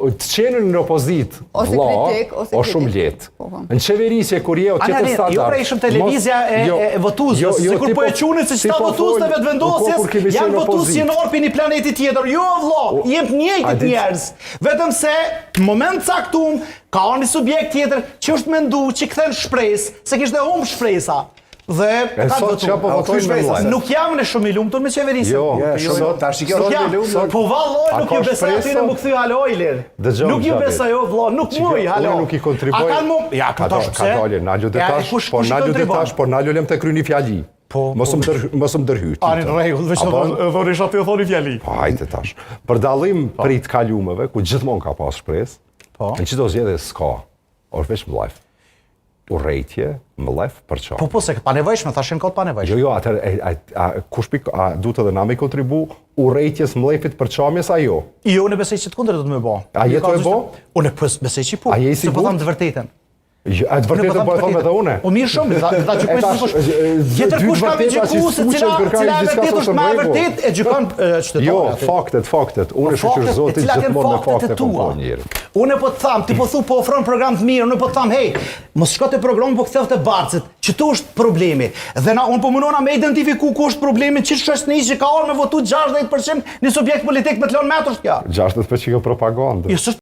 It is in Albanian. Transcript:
Të qenën në opozitë, Ose vlla, kritik, ose o shumë kritik. lehtë. Po, po. Në qeverisje kur je o A tjetër ne, standard. jo pra ishëm televizja e, jo, e, e votuesve, jo, jo, sikur ti po e qunin se ti qëta po votues fol- të vetëvendosjes, po kur kemi janë qenë në votues opozitë. që në orë një planeti tjetër. Jo vlla, jem të a njëjtit di- njerëz. Vetëm se në moment caktum ka një subjekt tjetër që është mendu që kthen shpresë, se kishte humb shpresa. Dhe E kanë sot votu. çka po A u votojnë kthy me shpresa, mllef? Nuk jam në shumë i lumtur me qeverisë. Jo, Ja, shumë- sot tash i kjo Nuk është jam, i lumtur. po valloj A nuk ka ju besoj shpresë aty në sot? më kthy halo Ilir. Dëgjoj, Nuk ju Xhavit. besoj o vlla, nuk muj halo. Unë nuk i kontribuoj. A kanë mu? Ja, Ka po tash dal- ka pse? dalje, nalu Ja, dhe tash, kush- po kush i nalu dhe kontribuon? tash, po nalu lem të kryni fjali. Po, Mos më ndër, mos më ndërhyj. Ani në rregull, veç A bon? thoni aty thoni fjali. Po hajde tash. Për dallim prej të kalumeve, ku gjithmonë ka pas shpresë, Po. në çdo zgjedhje s'ka. Është veç mllef. Urrejtje, mllef, përçarje. Po po se pa nevojshme, thashin kot pa nevojshme. Jo, jo, atëherë e, a, a, kush pik, a duhet edhe na me kontribu urrejtjes, mllefit, përçamjes, a jo? Jo, unë besoj që të kundërt do të më bo. A je to e bo? Unë po besoj që po. A je i Se po sigurt? tham të vërtetën. Jo, a të Unë po vërtetën tham po e të thom vërtetën. edhe une. Po mirë shumë, tha tha E gjykojnë tash, se kush. e, e, Tjetër dy kush ka me të vërteta gjyku që se s'puqen cila kërkaj cila e gjithçka vërtetë s'është është në më e rregull. vërtetë e gjykon e, qytetari. Jo, aty. faktet, faktet. Unë Po shyqyr faktet, e Zotit cilat janë gjithmonë me faktet e fakte po tua? po njeri. Unë po të tham, ti po thu po ofron program të mirë, unë po të tham, hey, mos shko te programi, po kthehu te barcët. Që tu është problemi. Dhe na unë po mundohna me identifiku ku është problemi, që është një që ka orë me votu 60% një subjekt politik me të lënë metër është kjo. 60% kjo propagandë. Jo, s'është.